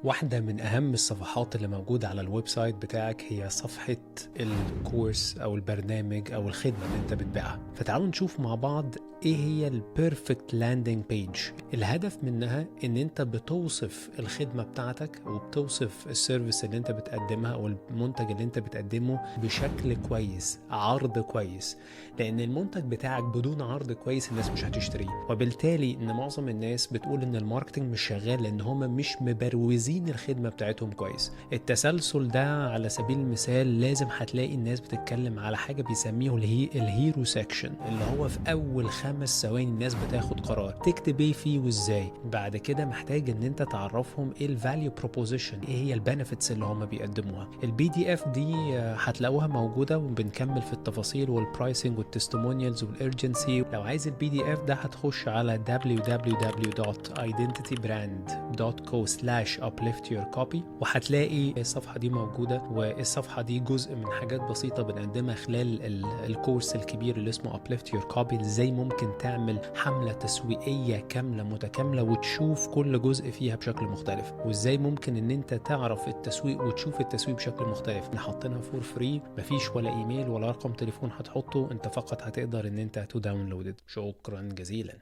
واحدة من أهم الصفحات اللي موجودة على ال website بتاعك هي صفحة ال course أو البرنامج أو الخدمة اللي أنت بتبيعها. فتعالوا نشوف مع بعض إيه هي ال perfect landing page. الهدف منها إن أنت بتوصف الخدمة بتاعتك وبتوصف ال service اللي أنت بتقدمها أو المنتج اللي أنت بتقدمه بشكل كويس، عرض كويس، لأن المنتج بتاعك بدون عرض كويس الناس مش هتشتريه. وبالتالي إن معظم الناس بتقول إن ال marketing مش شغال لأن هم مش مبروزين الخدمة بتاعتهم كويس. التسلسل ده على سبيل المثال لازم هتلاقي الناس بتتكلم على حاجة بيسميه ال hero section، اللي هو في أول 5 ثواني الناس بتاخد قرار تكتب ايه فيه وازاي. بعد كده محتاج ان انت تعرفهم ايه ال value proposition، ايه هي ال benefits اللي هم بيقدموها. ال PDF دي هتلاقوها موجودة، وبنكمل في التفاصيل وال pricing وال testimonials وال urgency. لو عايز ال PDF ده هتخش على www.identitybrand.co/upliftyourcopy وهتلاقي الصفحة دي موجودة. والصفحة دي جزء من حاجات بسيطة بنقدمها خلال ال course الكبير اللي اسمه Uplift Your Copy، ازاي ممكن تعمل حملة تسويقية كاملة متكاملة وتشوف كل جزء فيها بشكل مختلف، وازاي ممكن ان انت تعرف التسويق وتشوف التسويق بشكل مختلف. احنا حاطينها for free، مفيش ولا ايميل ولا رقم تليفون هتحطه، انت فقط هتقدر ان انت to download. شكرا جزيلا.